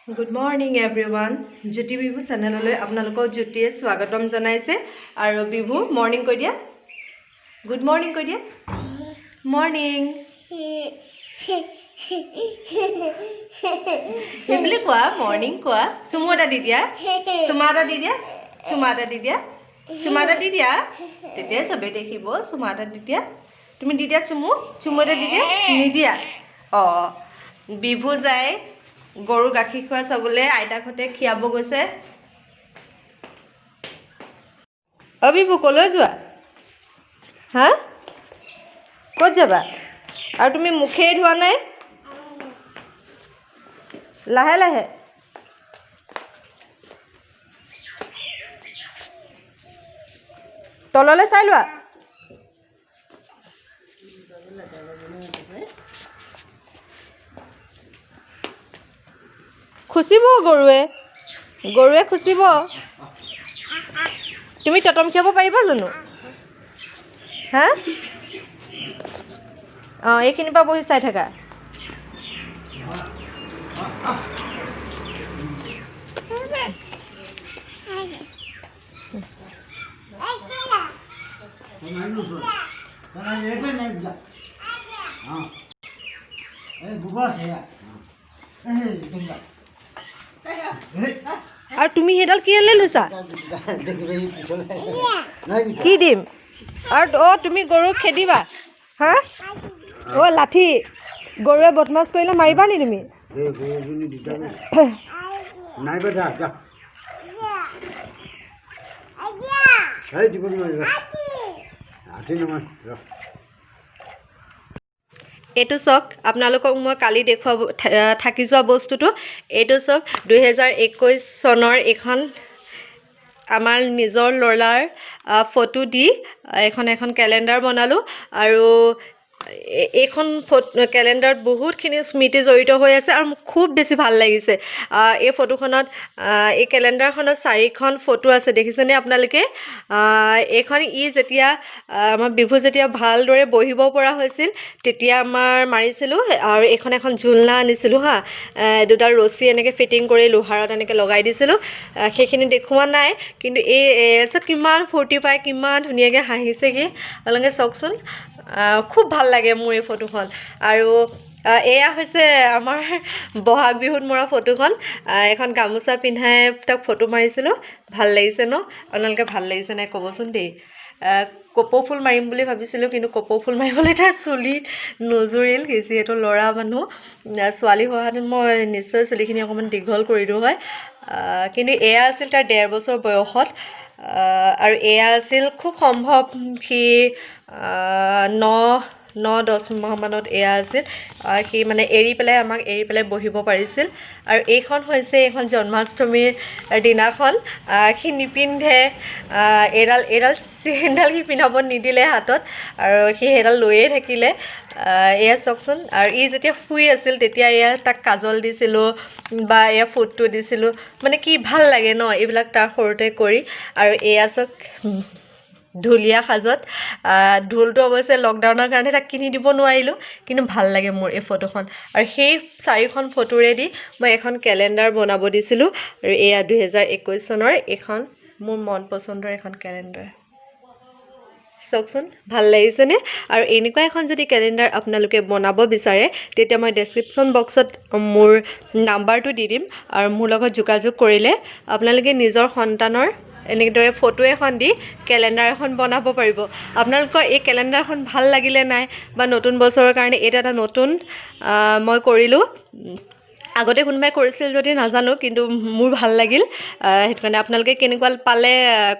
Good morning everyone, জ্যোতি বিভু চেনেললৈ আপোনালোকক জ্যোতিয়ে স্বাগতম জনাইছে। আৰু বিভু, মৰ্ণিং কৈ দিয়া, গুড মৰ্ণিং কৈ দিয়া, মৰ্ণিং। সেইবুলি কোৱা, মৰ্ণিং কোৱা। চুমু এটা দি দিয়া, চুমা এটা দি দিয়া, চুমা এটা দি দিয়া, চুমা এটা দি দিয়া, তেতিয়াই চবেই দেখিব। চুমা এটা দি দিয়া, তুমি দি দিয়া চুমু, চুমু এটা দি দিয়া। নিদিয়া? অঁ, বিভু যায় গৰু গাখীৰ খোৱা চাবলৈ, আইতাকহঁতে খীৰাব গৈছে। অ বিভু, ক'লৈ যোৱা? হা, ক'ত যাবা? আৰু তুমি মুখেই ধোৱা নাই। লাহে লাহে। তললৈ চাই লোৱা। খুচিব গৰুৱে, গৰুৱে খুচিব। তুমি টটম খিয়াব পাৰিবা জানো? হা, অঁ, এইখিনিৰ পৰা বহি চাই থাকা। আৰু তুমি সেইডাল কেলৈ লৈছা? কি দিম আৰু? অঁ, তুমি গৰু খেদিবা? হা, অ' লাঠি, গৰুৱে বদমাছ কৰিলে মাৰিবা নি তুমি? এইটো চাওক, আপোনালোকক মই কালি দেখুৱাব থাকি যোৱা বস্তুটো। এইটো চাওক, 2021 চনৰ এইখন আমাৰ নিজৰ ল'ৰাৰ ফটো দি এখন এখন কেলেণ্ডাৰ বনালোঁ। আৰু এইখন কেলেণ্ডাৰত বহুতখিনি স্মৃতি জড়িত হৈ আছে আৰু মোক খুব বেছি ভাল লাগিছে। এই ফটোখনত, এই কেলেণ্ডাৰখনত চাৰিখন ফটো আছে, দেখিছেনে আপোনালোকে? এইখন ই যেতিয়া আমাৰ বিভু যেতিয়া ভালদৰে বহিব পৰা হৈছিল তেতিয়া আমাৰ মাৰিছিলোঁ। আৰু এইখন এখন ঝুলনা আনিছিলোঁ, হা, দুডাল ৰছী এনেকৈ ফিটিং কৰি লোহাৰত এনেকৈ লগাই দিছিলোঁ। সেইখিনি দেখুওৱা নাই, কিন্তু এই কিমান ফূৰ্তি পায়, কিমান ধুনীয়াকৈ হাঁহিছে সি, আপোনালোকে চাওকচোন। খুব ভাল লাগে মোৰ এই ফটোখন। আৰু এয়া হৈছে আমাৰ বহাগ বিহুত মৰা ফটোখন। এখন গামোচা পিন্ধাই তাক ফটো মাৰিছিলোঁ। ভাল লাগিছে ন? আপোনালোকে ভাল লাগিছে নাই ক'বচোন দেই। কপৌ ফুল মাৰিম বুলি ভাবিছিলোঁ, কিন্তু কপৌ ফুল মাৰিবলৈ তাৰ চুলিত নুজুৰিল, যিহেতু ল'ৰা মানুহ। ছোৱালী হোৱাহেঁতেন মই নিশ্চয় চুলিখিনি অকণমান দীঘল কৰি দিওঁ হয়। কিন্তু এয়া আছিল তাৰ 1.5 বছৰ বয়সত। আৰু এয়া আছিল খুব সম্ভৱ সি 9-10 মাহমানত এয়া আছিল। সি মানে এৰি পেলাই, আমাক এৰি পেলাই বহিব পাৰিছিল। আৰু এইখন হৈছে এইখন জন্মাষ্টমীৰ দিনাখন। সি নিপিন্ধে এইডাল, এইডাল চেইনডাল সি পিন্ধাব নিদিলে হাতত, আৰু সি সেইডাল লৈয়ে থাকিলে। এয়া চাওকচোন। আৰু ই যেতিয়া শুই আছিল তেতিয়া এয়া তাক কাজল দিছিলোঁ বা এয়া ফুটটো দিছিলোঁ, মানে কি ভাল লাগে ন এইবিলাক তাৰ সৰুতে কৰি। আৰু এয়া চাওক ঢুলীয়া সাজত। ঢোলটো অৱশ্যে লকডাউনৰ কাৰণে তাক কিনি দিব নোৱাৰিলোঁ, কিন্তু ভাল লাগে মোৰ এই ফটোখন। আৰু সেই চাৰিখন ফটোৰেদি মই এখন কেলেণ্ডাৰ বনাব দিছিলোঁ। আৰু এয়া 2021 চনৰ এইখন মোৰ মন পচন্দৰ এখন কেলেণ্ডাৰ। চাওকচোন, ভাল লাগিছেনে? আৰু এনেকুৱা এখন যদি কেলেণ্ডাৰ আপোনালোকে বনাব বিচাৰে তেতিয়া মই ডেছক্ৰিপশ্যন বক্সত মোৰ নাম্বাৰটো দি দিম, আৰু মোৰ লগত যোগাযোগ কৰিলে আপোনালোকে নিজৰ সন্তানৰ এনেদৰে ফটো এখন দি কেলেণ্ডাৰ এখন বনাব পাৰিব। আপোনালোকৰ এই কেলেণ্ডাৰখন ভাল লাগিলে নাই বা নতুন বছৰৰ কাৰণে এইটো এটা নতুন মই কৰিলোঁ। আগতে কোনোবাই কৰিছিল যদি নাজানো, কিন্তু মোৰ ভাল লাগিল। সেইটো কাৰণে আপোনালোকে কেনেকুৱা পালে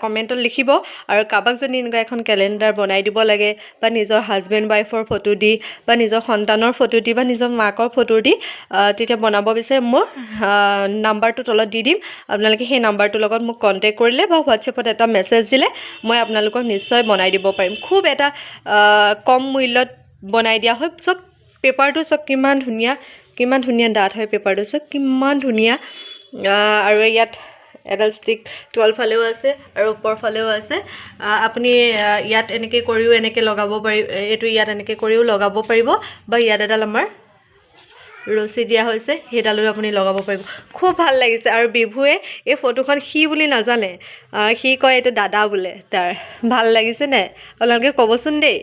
কমেণ্টত লিখিব। আৰু কাৰোবাক যদি এনেকুৱা এখন কেলেণ্ডাৰ বনাই দিব লাগে বা নিজৰ হাজবেণ্ড ৱাইফৰ ফটো দি বা নিজৰ সন্তানৰ ফটো দি বা নিজৰ মাকৰ ফটো দি তেতিয়া বনাব বিচাৰে, মোৰ নাম্বাৰটো তলত দি দিম। আপোনালোকে সেই নাম্বাৰটোৰ লগত মোক কণ্টেক্ট কৰিলে বা হোৱাটছএপত এটা মেছেজ দিলে মই আপোনালোকক নিশ্চয় বনাই দিব পাৰিম। খুব এটা কম মূল্যত বনাই দিয়া হয়। চব পেপাৰটো চব কিমান ধুনীয়া, কিমান ধুনীয়া ডাঠ হয় পেপাৰটো, চব কিমান ধুনীয়া। আৰু ইয়াত এডাল ষ্টিক তলফালেও আছে আৰু ওপৰ ফালেও আছে। আপুনি ইয়াত এনেকৈ কৰিও এনেকৈ লগাব পাৰি, এইটো ইয়াত এনেকৈ কৰিও লগাব পাৰিব, বা ইয়াত এডাল আমাৰ ৰছী দিয়া হৈছে, সেইডালো আপুনি লগাব পাৰিব। খুব ভাল লাগিছে। আৰু বিভুৱে এই ফটোখন সি বুলি নাজানে, সি কয় এইটো দাদা বোলে তাৰ। ভাল লাগিছে নে আপোনালোকে ক'বচোন দেই।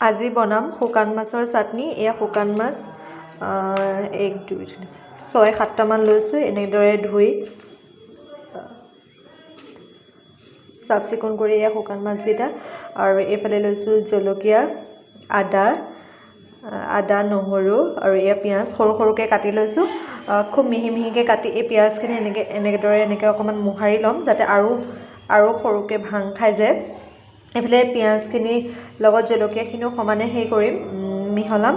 আজি বনাম শুকান মাছৰ চাটনি। এয়া শুকান মাছ 1 2 3 6 7টামান লৈছোঁ। এনেদৰে ধুই চাফ চিকুণ কৰি এয়া শুকান মাছকেইটা। আৰু এইফালে লৈছোঁ জলকীয়া, আদা, নহৰু আৰু এয়া পিঁয়াজ সৰু সৰুকৈ কাটি লৈছোঁ। খুব মিহি মিহিকৈ কাটি এই পিঁয়াজখিনি এনেদৰে এনেকৈ অকণমান মোহাৰি ল'ম, যাতে আৰু সৰুকৈ ভাং খাই যায়। এইফালে পিঁয়াজখিনি লগত জলকীয়াখিনিও সমানে হেৰি কৰিম, মিহলাম।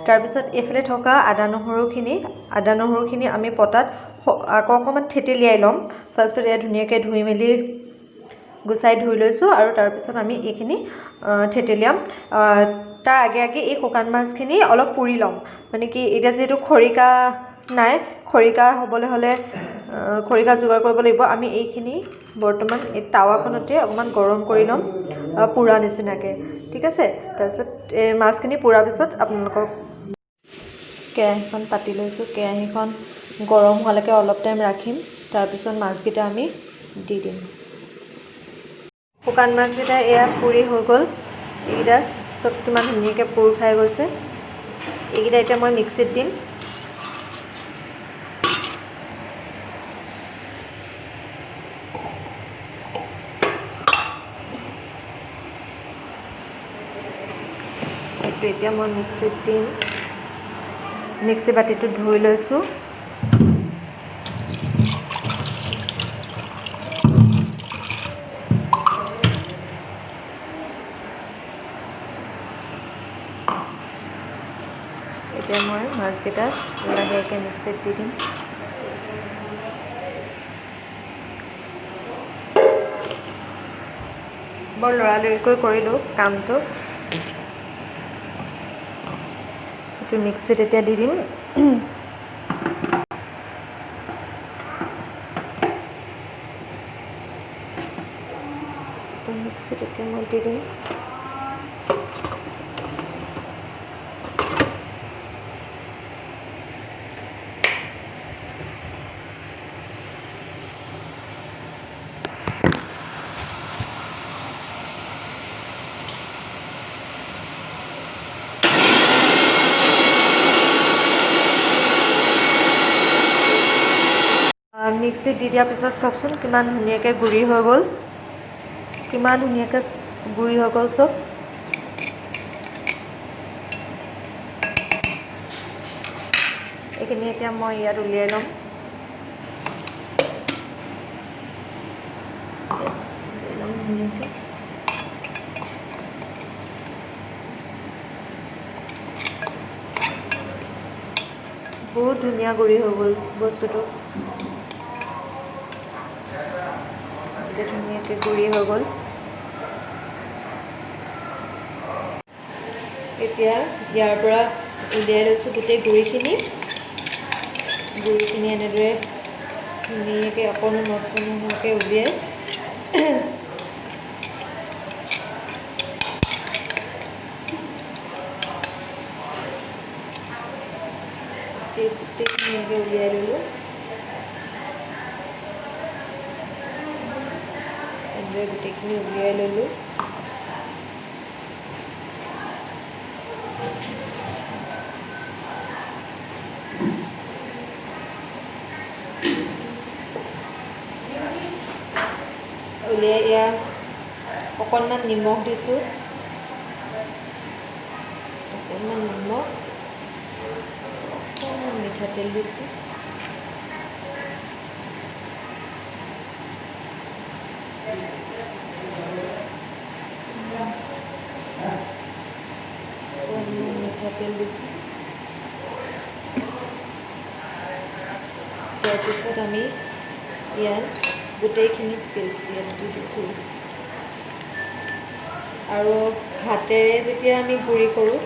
তাৰপিছত এইফালে থকা আদা নহৰুখিনি আমি পটাত আকৌ অকণমান থেতেলিয়াই ল'ম। ফাৰ্ষ্টত এয়া ধুনীয়াকৈ ধুই মেলি গুচাই ধুই লৈছোঁ আৰু তাৰপিছত আমি এইখিনি থেতেলিয়াম। তাৰ আগে আগে এই শুকান মাছখিনি অলপ পুৰি ল'ম। মানে কি এতিয়া যিহেতু খৰিকা নাই, খৰিকা হ'বলৈ হ'লে খৰিকা যোগাৰ কৰিব লাগিব। আমি এইখিনি বৰ্তমান এই টাৱাখনতে অকণমান গৰম কৰি ল'ম পোৰা নিচিনাকৈ, ঠিক আছে। তাৰপিছত এই মাছখিনি পোৰাৰ পিছত আপোনালোকক কেৰাহীখন পাতি লৈছোঁ। কেৰাহীখন গৰম হোৱালৈকে অলপ টাইম ৰাখিম, তাৰপিছত মাছকেইটা আমি দি দিম। শুকান মাছকেইটা এয়া পুৰি হৈ গ'ল। এইকেইটা চব কিমান ধুনীয়াকৈ পুৰ খাই গৈছে। এইকেইটা এতিয়া মই মিক্সিত দিম। এইটো এতিয়া মই মিক্সিত দিম। মিক্সি বাতিটো ধুই লৈছোঁ। এতিয়া মই মাছকেইটা লাহেকৈ মিক্সিত দি দিম। বৰ লৰালৰিকৈ কৰিলোঁ কামটো। এইটো মিক্সিত এতিয়া দি দিম। মিক্সিত এতিয়া মই দি দিম। মিক্সিত দি দিয়াৰ পিছত চাওকচোন কিমান ধুনীয়াকৈ গুড়ি হৈ গ'ল, কিমান ধুনীয়াকৈ গুড়ি হৈ গ'ল চব। এইখিনি এতিয়া মই ইয়াত উলিয়াই ল'ম। ধুনীয়াকৈ বহুত ধুনীয়া গুড়ি হৈ গ'ল বস্তুটো। ধুনীয়াকৈ গুড়ি হৈ গ'ল। এতিয়া ইয়াৰ পৰা উলিয়াই লৈছোঁ গোটেই গুড়িখিনি। গুড়িখিনি এনেদৰে ধুনীয়াকৈ অকণো নষ্ট নোহোৱাকৈ উলিয়াই গোটেইখিনি এনেকৈ উলিয়াই ল'লোঁ। এনেদৰে গোটেইখিনি উলিয়াই ল'লোঁ। উলিয়াই এয়া অকণমান নিমখ দিছোঁ, অকণমান নিমখ, অকণমান মিঠাতেল দিছোঁ। অকণমান মিঠাতেল দিছোঁ। তাৰপিছত আমি ইয়াত গোটেইখিনি পেষ্ট ইয়াত দি দিছোঁ। আৰু হাতেৰে যেতিয়া আমি গুড়ি কৰোঁ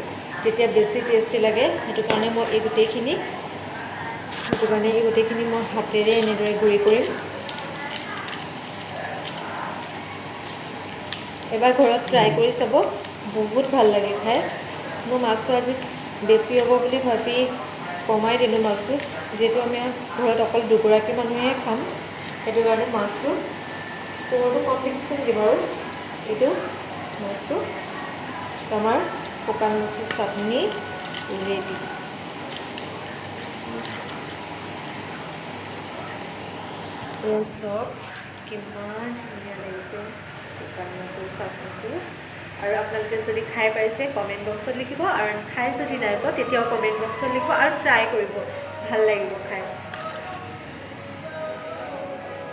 তেতিয়া বেছি টেষ্টি লাগে। সেইটো কাৰণে মই এই গোটেইখিনি সেইটো কাৰণে এই গোটেইখিনি মই হাতেৰে এনেদৰে গুড়ি কৰিম। এবাৰ ঘৰত ট্ৰাই কৰি চাব, বহুত ভাল লাগে খাই। মোৰ মাছটো আজি বেছি হ'ব বুলি ভাবি কমাই দিলোঁ মাছটো, যিহেতু আমি ঘৰত অকল দুগৰাকী মানুহে খাম, সেইটো কাৰণে মাছটো পোহৰটো কম দেখিছে নেকি বাৰু। এইটো মাছটো আমাৰ শুকান মাছৰ চাটনি ৰেডি। এয়া চাওক কিমান ধুনীয়া লাগিছে শুকান মাছৰ চাটনিটো। আৰু আপোনালোকে যদি খাই পাইছে কমেণ্ট বক্সত লিখিব, আৰু খাই যদি নাই পোৱা তেতিয়াও কমেণ্ট বক্সত লিখিব আৰু ট্ৰাই কৰিব, ভাল লাগিব খাই।